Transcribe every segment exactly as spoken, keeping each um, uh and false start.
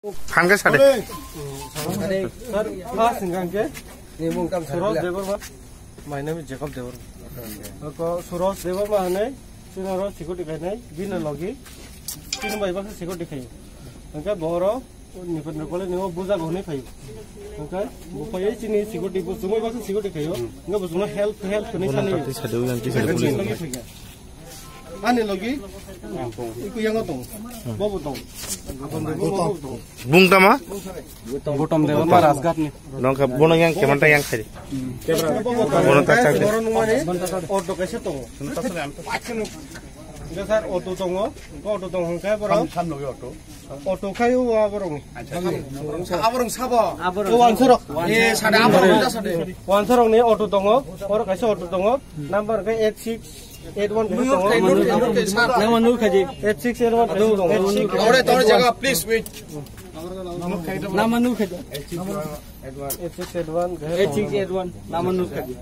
Phan khe sa de. Sir, first hwnkha hwnkhe Suraj Debbarma. My name is Jacob Debbarma. Ako Suraj Debbarma hwnwi chini oro security khainai, bini logi chini bai baksa security khaio. Hwnkhe bo oro Nipendra College ni o buja bo hwnwi phaio. Hwnkhe bo phaiwi chini security, bo chumui baksa security khaio. Hwnkhe bo chumui help, help hwnwi sani. Ani logi, iku yango tong, bobo tong. Bung tama? Gautam Debbarma Rajghat ni. Nongkha bono yang kemanta yang khari. Bono ta chak de. Auto kaisa tong. Sir, auto tongo. Auto tong hwnkhe borok. Auto khai o aborok. Aborok sabo. O wansarok. E, sada aborok ta sada. Wansarok ni auto tongo. Oro kaisa auto tongo. Number khe eight six eight one khe tongo. Nama nuk khaji. Eight six eight one khe tongo. Ore, ore, jaga, please wait. Nama nuk khaji. Eight six eight one khe. Eight six eight one. Nama nuk khaji.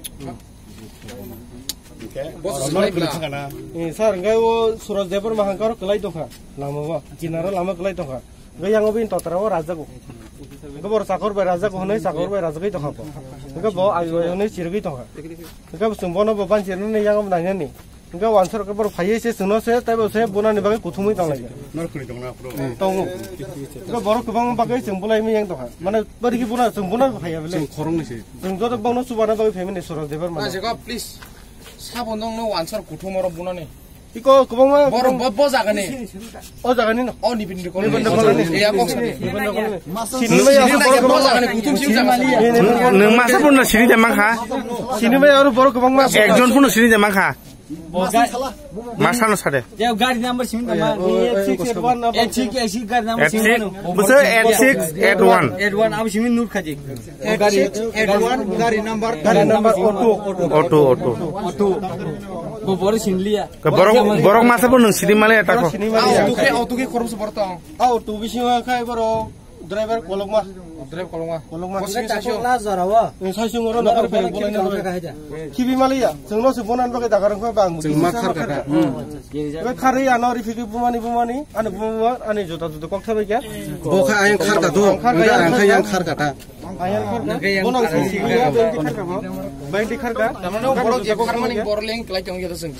Boss, eh, sir, hwnkhe o Suraj Debbarma hwnkhe oro kwlai tongkha. Lama o, kinaro lama kwlai tongkha. Hwnkhe yang o bini totra o rajak o. Hwnkhe bo chakor bai rajak o hwnwi chakor bai rajagwi tongkha bo. Hwnkhe bo ayo hwnwi chirigwi tongkha. Hwnkhe bo chwng bono bo banchirnani yang o nainani. Hwnkhe wansarok khe borok phaiwi se chwngno se tei bo se bunani bagwi kuthumwi tonglaikha. Tongo. Hwnkhe borok kwbangma bagwi chwng bulaimani yang tongkha. Mane bariki buna chwng buna phaiya bele. Chwng khoroknwi se. Chwng joto bongno chubana bagwi phaimani Suraj Debbarma. Please. Sabo nongno wansarok kuthumoro bunani. Iko kwbangma borok bo, bo jagani. O jagani no. O Nipendra College ni. Nipendra College ni. Eya kok sani. Nipendra College ni. Sini maya sini borok bo jagani kuthum sini jagani. Nwng masa purna sini de mankha. Sini maya aro borok kwbangma. Ekjon purna sini de mankha. Masa no sade. Ya gari number sini de ma. Eight six eight one number. Eight six eight six gari number sini. Busa eight six eight one. Eight one abo sini nur khaji. Eight six eight one gari number. Gari number auto. Auto, auto. Auto. Bo boro sinliya. Ke borok, borok masa bo nwng sini male eta ko. Auto khe, auto khe khoroksa borok tong. Auto bisingo khai borok driver kolokma. Driver kolokma. Kolokma. Bo sini saichung. Ni saichung oro nakar khai bolai na. Khibi maliya. Chwngno se bonan bagwi dagar wngkha bang. Chwng ma khar kata. Be khari ano rifiki bumani bumani. Ani buma ani juta juta kok thabai kya. Bo kha ayang khar kata. Ang kha yang khar kata. Ayang kharka. Bono sing sing ya, benti kharka bo. Benti kharka. Tamano borok je kharmani borok leng kelai tong ya sing.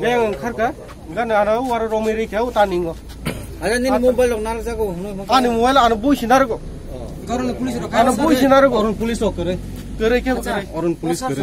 Beng kharka. Gana ara wara romiri kya u taningo. Ada nini mobile lok nar jago. Ani mobile ano bui sinargo. Korona police rok. Ano bui sinargo. Korona police rok kere. Kere ke kere. Korona police kere.